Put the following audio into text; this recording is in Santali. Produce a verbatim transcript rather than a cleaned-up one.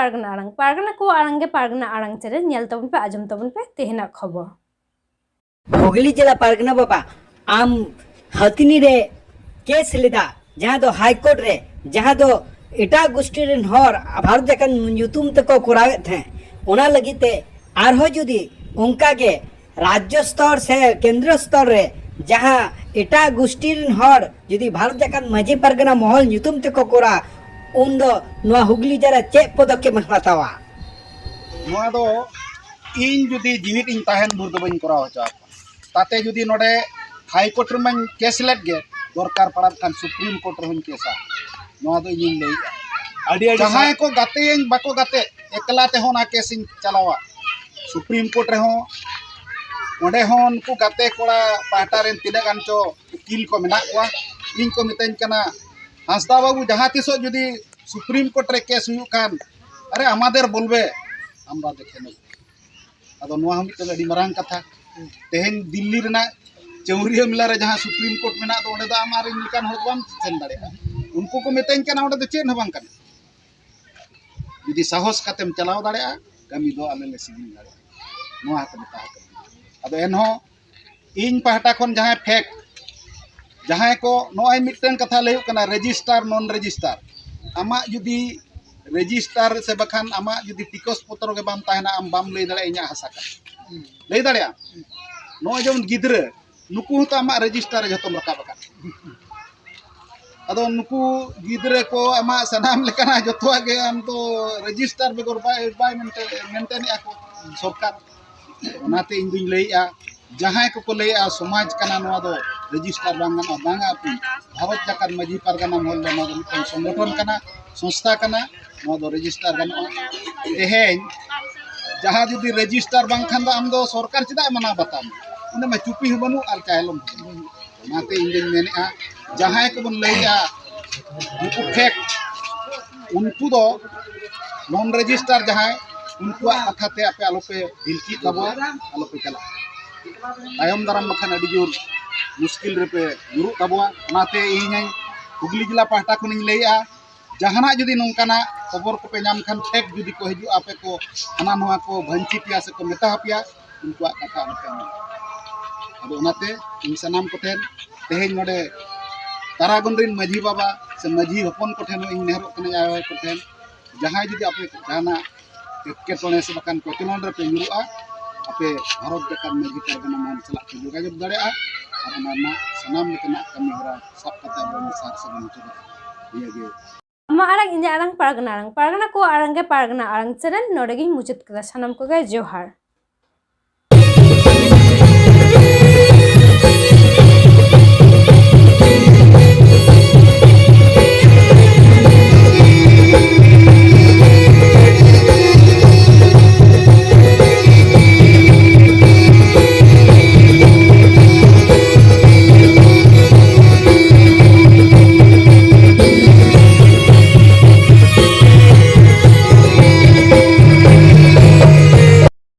ᱯᱟᱨᱜᱟᱱᱟ ᱟᱲᱟᱝ, ᱯᱟᱨᱜᱟᱱᱟ ᱠᱚᱣᱟᱜ ᱟᱲᱟᱝ ᱜᱮ ᱯᱟᱨᱜᱟᱱᱟ ᱟᱲᱟᱝ ᱪᱮᱱᱮᱞ, ᱧᱮᱞ ᱛᱟᱵᱚᱱ ᱯᱮ, ᱟᱸᱡᱚᱢ ᱛᱟᱵᱚᱱ ᱯᱮ ᱛᱮᱦᱮᱧᱟᱜ ᱠᱷᱚᱵᱚᱨ᱾ ᱦᱩᱜᱽᱞᱤ ᱡᱮᱞᱟ ᱯᱟᱨᱜᱟᱱᱟ ᱵᱟᱵᱟ, ᱟᱢ ᱦᱟᱹᱛᱤᱱᱤ ᱨᱮ ᱠᱮᱥ ᱞᱮᱫᱟ, ᱡᱟᱦᱟᱸ ᱫᱚ ᱦᱟᱭ ᱠᱳᱨᱴ ᱨᱮ, ᱡᱟᱦᱟᱸ ᱫᱚ ᱮᱴᱟᱜ ᱜᱳᱥᱴᱤ ᱨᱮᱱ ᱦᱚᱲ ᱵᱷᱟᱨᱚᱛ ᱡᱟᱠᱟᱛ ᱧᱩᱛᱩᱢ ᱛᱮᱠᱚ ᱠᱚᱨᱟᱣᱮᱫ ᱛᱟᱦᱮᱸᱫ, ᱚᱱᱟ ᱞᱟᱹᱜᱤᱫ ᱛᱮ ᱟᱨᱦᱚᱸ ᱡᱩᱫᱤ ᱚᱱᱠᱟ ᱜᱮ ᱨᱟᱡᱽᱡᱚ ᱥᱛᱚᱨ ᱥᱮ ᱠᱮᱱᱫᱨᱚ ᱥᱛᱚᱨ ᱨᱮ ᱡᱟᱦᱟᱸ ᱮᱴᱟᱜ ᱜᱳᱥᱴᱤ ᱨᱮᱱ ᱦᱚᱲ ᱡᱩᱫᱤ ᱵᱷᱟᱨᱚᱛ ᱡᱟᱠᱟᱛ ᱢᱟᱹᱡᱷᱤ ᱯᱟᱨᱜᱟᱱᱟ ᱢᱚᱦᱚᱞ ᱧᱩᱛᱩᱢ ᱛᱮᱠᱚ ᱠᱚᱨᱟᱣᱟ, ᱩᱱᱫᱚ ᱱᱚᱣᱟ ᱦᱩᱜᱽᱞᱤ ᱡᱮᱞᱟ ᱪᱮᱫ ᱯᱚᱫᱚᱠᱷᱮᱯ ᱮᱢ ᱦᱟᱛᱟᱣᱟ? ᱱᱚᱣᱟ ᱫᱚ ᱤᱧ ᱡᱩᱫᱤ ᱡᱤᱣᱤᱫ ᱤᱧ ᱛᱟᱦᱮᱱ ᱵᱷᱳᱨ ᱫᱚ ᱵᱟᱹᱧ ᱠᱚᱨᱟᱣ ᱦᱚᱪᱚ ᱟᱠᱚᱣᱟ᱾ ᱛᱟᱛᱮ ᱡᱩᱫᱤ ᱱᱚᱰᱮ ᱦᱟᱭ ᱠᱳᱨᱴ ᱨᱮᱢᱟᱧ ᱠᱮᱥ ᱞᱮᱫ ᱜᱮ, ᱫᱚᱨᱠᱟᱨ ᱯᱟᱲᱟᱜ ᱠᱷᱟᱱ ᱥᱩᱯᱨᱤᱢ ᱠᱳᱨᱴ ᱨᱮᱦᱚᱧ ᱠᱮᱥᱟ᱾ ᱱᱚᱣᱟ ᱫᱚ ᱤᱧᱤᱧ ᱞᱟᱹᱭᱮᱫᱼᱟ᱾ ᱟᱹᱰᱤ ᱟᱹᱰᱤ ᱡᱟᱦᱟᱸᱭ ᱥᱟᱨ- ᱠᱚ ᱜᱟᱛᱮᱭᱟᱹᱧ, ᱵᱟᱠᱚ ᱜᱟᱛᱮᱜ, ᱮᱠᱞᱟ ᱛᱮᱦᱚᱸ ᱚᱱᱟ ᱠᱮᱥ ᱤᱧ ᱪᱟᱞᱟᱣᱟ ᱥᱩᱯᱨᱤᱢ ᱠᱳᱨᱴ ᱨᱮᱦᱚᱸ᱾ ᱚᱸᱰᱮ ᱦᱚᱸ ᱩᱱᱠᱩ ᱜᱟᱛᱮ ᱠᱚᱲᱟ ᱯᱟᱦᱴᱟ ᱨᱮᱱ ᱛᱤᱱᱟᱹᱜ ᱜᱟᱱ ᱪᱚ ᱩᱠᱤᱞ ᱠᱚ ᱢᱮᱱᱟᱜ ᱠᱚᱣᱟ᱾ ᱤᱧ ᱠᱚ ᱢᱤᱛᱟᱹᱧ ᱠᱟᱱᱟ, "ᱦᱟᱸᱥᱫᱟ ᱵᱟᱹᱵᱩ, ᱡᱟᱦᱟᱸ ᱛᱤᱥᱚᱜ ᱡᱩᱫᱤ ᱥᱩᱯᱨᱤᱢ ᱠᱳᱨᱴ ᱨᱮ ᱠᱮᱥ ᱦᱩᱭᱩᱜ ᱠᱷᱟᱱ, ᱟᱨᱮ ᱟᱢᱟᱫᱮᱨ ᱵᱚᱞᱵᱮ, ᱟᱢᱨᱟ ᱫᱮᱠᱷᱮ ᱱᱮ᱾" ᱟᱫᱚ ᱱᱚᱣᱟ ᱦᱚᱸ ᱢᱤᱫᱴᱮᱱ ᱟᱹᱰᱤ ᱢᱟᱨᱟᱝ ᱠᱟᱛᱷᱟ᱾ ᱛᱮᱦᱮᱧ ᱫᱤᱞᱞᱤ ᱨᱮᱱᱟᱜ ᱪᱟᱹᱣᱨᱤᱭᱟᱹ ᱢᱮᱞᱟ ᱨᱮ ᱡᱟᱦᱟᱸ ᱥᱩᱯᱨᱤᱢ ᱠᱳᱨᱴ ᱢᱮᱱᱟᱜ ᱫᱚ, ᱚᱸᱰᱮ ᱫᱚ ᱟᱢ ᱟᱨ ᱤᱧ ᱞᱮᱠᱟᱱ ᱦᱚᱲ ᱫᱚ ᱵᱟᱢ ᱥᱮᱱ ᱫᱟᱲᱮᱭᱟᱜᱼᱟ᱾ ᱩᱱᱠᱩ ᱠᱚ ᱢᱤᱛᱟᱹᱧ ᱠᱟᱱᱟ, ᱚᱸᱰᱮ ᱫᱚ ᱪᱮᱫ ᱦᱚᱸ ᱵᱟᱝ ᱠᱟᱱᱟ᱾ ᱡᱩᱫᱤ ᱥᱟᱦᱚᱥ ᱠᱟᱛᱮᱢ ᱪᱟᱞᱟᱣ ᱫᱟᱲᱮᱭᱟᱜᱼᱟ, ᱠᱟᱹᱢᱤ ᱫᱚ ᱟᱞᱮ ᱞᱮ ᱥᱤᱜᱤᱞ ᱫᱟᱲᱮᱭᱟᱜᱼᱟ᱾ ᱱᱚᱣᱟ ᱦᱚᱸ ᱠᱟᱛᱷᱟ ᱠᱟᱱᱟ᱾ ᱟᱫᱚ ᱮᱱᱦᱚᱸ ᱤᱧ ᱯᱟᱦᱴᱟ ᱠᱷᱚᱱ ᱡᱟᱦᱟᱸᱭ ᱯᱷᱮᱠ, ᱡᱟᱦᱟᱸᱭ ᱠᱚ, ᱱᱚᱜᱼᱚᱭ ᱢᱤᱫᱴᱟᱝ ᱠᱟᱛᱷᱟ ᱞᱟᱹᱭᱚᱜ ᱠᱟᱱᱟ, ᱨᱮᱡᱤᱥᱴᱟᱨ, ᱱᱚᱱ ᱨᱮᱡᱤᱥᱴᱟᱨ᱾ ᱟᱢᱟᱜ ᱡᱩᱫᱤ ᱨᱮᱡᱤᱥᱴᱟᱨ ᱥᱮ ᱵᱟᱠᱷᱟᱱ ᱟᱢᱟᱜ ᱡᱩᱫᱤ ᱴᱤᱠᱚᱥ ᱯᱚᱛᱨᱚ ᱜᱮ ᱵᱟᱢ ᱛᱟᱦᱮᱱᱟ, ᱟᱢ ᱵᱟᱢ ᱞᱟᱹᱭ ᱫᱟᱲᱮᱭᱟᱜᱼᱟ ᱤᱧᱟᱹᱜ ᱦᱟᱥᱟ ᱠᱟᱱᱟ᱾ ᱞᱟᱹᱭ ᱫᱟᱲᱮᱭᱟᱜᱼᱟᱢ? ᱱᱚᱜᱼᱚᱭ ᱡᱮᱢᱚᱱ ᱜᱤᱫᱽᱨᱟᱹ, ᱱᱩᱠᱩ ᱦᱚᱸᱛᱚ ᱟᱢᱟᱜ ᱨᱮᱡᱤᱥᱴᱟᱨ ᱨᱮ ᱡᱷᱚᱛᱚᱢ ᱨᱟᱠᱟᱵ ᱟᱠᱟᱫ᱾ ᱟᱫᱚ ᱱᱩᱠᱩ ᱜᱤᱫᱽᱨᱟᱹ ᱠᱚ ᱟᱢᱟᱜ ᱥᱟᱱᱟᱢ ᱞᱮᱠᱟᱱᱟᱜ ᱡᱚᱛᱚᱣᱟᱜ ᱜᱮ ᱟᱢ ᱫᱚ ᱨᱮᱡᱤᱥᱴᱟᱨ ᱵᱮᱜᱚᱨ ᱵᱟᱭ, ᱵᱟᱭ ᱢᱮᱱᱴᱮ-, ᱢᱮᱱᱴᱮᱱᱮᱜᱼᱟ ᱠᱚ ᱥᱚᱨᱠᱟᱨ᱾ ᱚᱱᱟᱛᱮ ᱤᱧ ᱫᱩᱧ ᱞᱟᱹᱭᱮᱜᱼᱟ, ᱡᱟᱦᱟᱸᱭ ᱠᱚᱠᱚ ᱞᱟᱹᱭᱮᱜᱼᱟ ᱥᱚᱢᱟᱡᱽ ᱠᱟᱱᱟ ᱱᱚᱣᱟ ᱫᱚ, ᱨᱮᱡᱤᱥᱴᱟᱨ ᱵᱟᱝ ᱜᱟᱱᱚᱜᱼᱟ, ᱵᱟᱝᱟ ᱟᱯᱮ᱾ ᱵᱷᱟᱨᱚᱛ ᱡᱟᱠᱟᱛ ᱢᱟᱹᱡᱷᱤ ᱯᱟᱨᱜᱟᱱᱟ ᱢᱚᱦᱚᱞ ᱫᱚ ᱱᱚᱣᱟ ᱫᱚ ᱢᱤᱫᱴᱟᱝ ᱥᱚᱝᱜᱚᱴᱷᱚᱱ ᱠᱟᱱᱟ, ᱥᱚᱝᱥᱛᱷᱟ ᱠᱟᱱᱟ, ᱱᱚᱣᱟ ᱫᱚ ᱨᱮᱡᱤᱥᱴᱟᱨ ᱜᱟᱱᱚᱜᱼᱟ᱾ ᱛᱮᱦᱮᱧ ᱡᱟᱦᱟᱸ ᱡᱩᱫᱤ ᱨᱮᱡᱤᱥᱴᱟᱨ ᱵᱟᱝᱠᱷᱟᱱ ᱫᱚ ᱟᱢ ᱫᱚ ᱥᱚᱨᱠᱟᱨ ᱪᱮᱫᱟᱜ ᱮ ᱢᱟᱱᱟᱣ ᱵᱟᱛᱟᱣ ᱢᱮ? ᱚᱸᱰᱮ ᱢᱟ ᱪᱩᱯᱤ ᱦᱚᱸ ᱵᱟᱹᱱᱩᱜ ᱟᱨ ᱪᱟᱭᱞᱚᱢ ᱦᱚᱸ ᱵᱟᱹᱱᱩᱜ᱾ ᱚᱱᱟᱛᱮ ᱤᱧ ᱫᱩᱧ ᱢᱮᱱᱮᱜᱼᱟ, ᱡᱟᱦᱟᱸᱭ ᱠᱚᱵᱚᱱ ᱞᱟᱹᱭᱮᱜᱼᱟ ᱱᱩᱠᱩ ᱯᱷᱮᱠ, ᱩᱱᱠᱩ ᱫᱚ ᱱᱚᱱ ᱨᱮᱡᱤᱥᱴᱟᱨ ᱡᱟᱦᱟᱸᱭ, ᱩᱱᱠᱩᱣᱟᱜ ᱠᱟᱛᱷᱟ ᱛᱮ ᱟᱯᱮ ᱟᱞᱚᱯᱮ ᱰᱷᱤᱞᱠᱤᱜ ᱛᱟᱵᱚᱣᱟ, ᱟᱞᱚᱯᱮ ᱪᱟᱞᱟᱜᱼᱟ᱾ ᱛᱟᱭᱚᱢ ᱫᱟᱨᱟᱢ ᱵᱟᱠᱷᱟᱱ ᱟᱹᱰᱤ ᱡᱳᱨ ᱢᱩᱥᱠᱤᱞ ᱨᱮᱯᱮ ᱧᱩᱨᱩᱜ ᱛᱟᱵᱚᱣᱟ᱾ ᱚᱱᱟᱛᱮ ᱤᱧ ᱦᱩᱜᱽᱞᱤ ᱡᱮᱞᱟ ᱯᱟᱦᱴᱟ ᱠᱷᱚᱱᱤᱧ ᱞᱟᱹᱭᱮᱜᱼᱟ, ᱡᱟᱦᱟᱱᱟᱜ ᱡᱩᱫᱤ ᱱᱚᱝᱠᱟᱱᱟᱜ ᱠᱷᱚᱵᱚᱨ ᱠᱚᱯᱮ ᱧᱟᱢ ᱠᱷᱟᱱ, ᱯᱷᱮᱠ ᱡᱩᱫᱤ ᱠᱚ ᱦᱤᱡᱩᱜᱼᱟ, ᱟᱯᱮ ᱠᱚ ᱦᱟᱱᱟ ᱱᱚᱣᱟ ᱠᱚ ᱵᱷᱟᱹᱧᱪᱤ ᱯᱮᱭᱟ ᱥᱮ ᱠᱚ ᱢᱮᱛᱟ ᱯᱮᱭᱟ, ᱩᱱᱠᱩᱣᱟᱜ ᱠᱟᱛᱷᱟ ᱟᱞᱚᱯᱮ ᱟᱸᱡᱚᱢᱟ᱾ ᱟᱫᱚ ᱚᱱᱟᱛᱮ ᱤᱧ ᱥᱟᱱᱟᱢ ᱠᱚᱴᱷᱮᱱ ᱛᱮᱦᱮᱧ ᱱᱚᱰᱮ ᱛᱟᱨᱟᱜᱚᱱ ᱨᱤᱱ ᱢᱟᱹᱡᱷᱤ ᱵᱟᱵᱟ ᱥᱮ ᱢᱟᱹᱡᱷᱤ ᱦᱚᱯᱚᱱ ᱠᱚᱴᱷᱮᱱ ᱦᱚᱸ ᱤᱧ ᱱᱮᱦᱚᱨᱚᱜ ᱠᱟᱹᱱᱟᱹᱧ, ᱟᱭᱳ ᱠᱚᱴᱷᱮᱱ, ᱡᱟᱦᱟᱸᱭ ᱡᱩᱫᱤ ᱟᱯᱮ ᱡᱟᱦᱟᱱᱟᱜ ᱮᱴᱠᱮᱴᱚᱬᱮ ᱥᱮ ᱵᱟᱠᱷᱟᱱ ᱠᱚᱪᱞᱚᱱ ᱨᱮᱯᱮ ᱧᱩᱨᱩᱜᱼᱟ, ᱟᱯᱮ ᱵᱷᱟᱨᱚᱛ ᱡᱟᱠᱟᱛ ᱢᱟᱹᱡᱷᱤ ᱯᱟᱨᱜᱟᱱᱟ ᱢᱚᱦᱚᱞ ᱥᱟᱞᱟᱜ ᱯᱮ ᱡᱳᱜᱟᱡᱳᱜᱽ ᱫᱟᱲᱮᱭᱟᱜᱼᱟ ᱟᱨ ᱚᱱᱟ ᱨᱮᱱᱟᱜ ᱥᱟᱱᱟᱢ ᱞᱮᱠᱟᱱᱟᱜ ᱠᱟᱹᱢᱤ ᱦᱚᱨᱟ ᱥᱟᱵ ᱠᱟᱛᱮ ᱟᱵᱚ ᱢᱤᱫ ᱥᱟᱨ ᱥᱟᱹᱜᱩᱱ ᱦᱚᱪᱚ ᱫᱟᱲᱮᱭᱟᱜᱼᱟ᱾ ᱱᱤᱭᱟᱹᱜᱮ᱾ ᱟᱢᱟᱜ ᱟᱲᱟᱝ, ᱤᱧᱟᱹᱜ ᱟᱲᱟᱝ, ᱯᱟᱨᱜᱟᱱᱟ ᱟᱲᱟᱝ, ᱯᱟᱨᱜᱟᱱᱟ ᱠᱚᱣᱟᱜ ᱟᱲᱟᱝ ᱜᱮ ᱯᱟᱨᱜᱟᱱᱟ ᱟᱲᱟᱝ ᱪᱮᱱᱮᱞ᱾ ᱱᱚᱰᱮ ᱜᱤᱧ ᱢᱩᱪᱟᱹᱫ ᱠᱮᱫᱟ᱾ ᱥᱟᱱᱟᱢ ᱠᱚᱜᱮ ᱡᱚᱦᱟᱨ᱾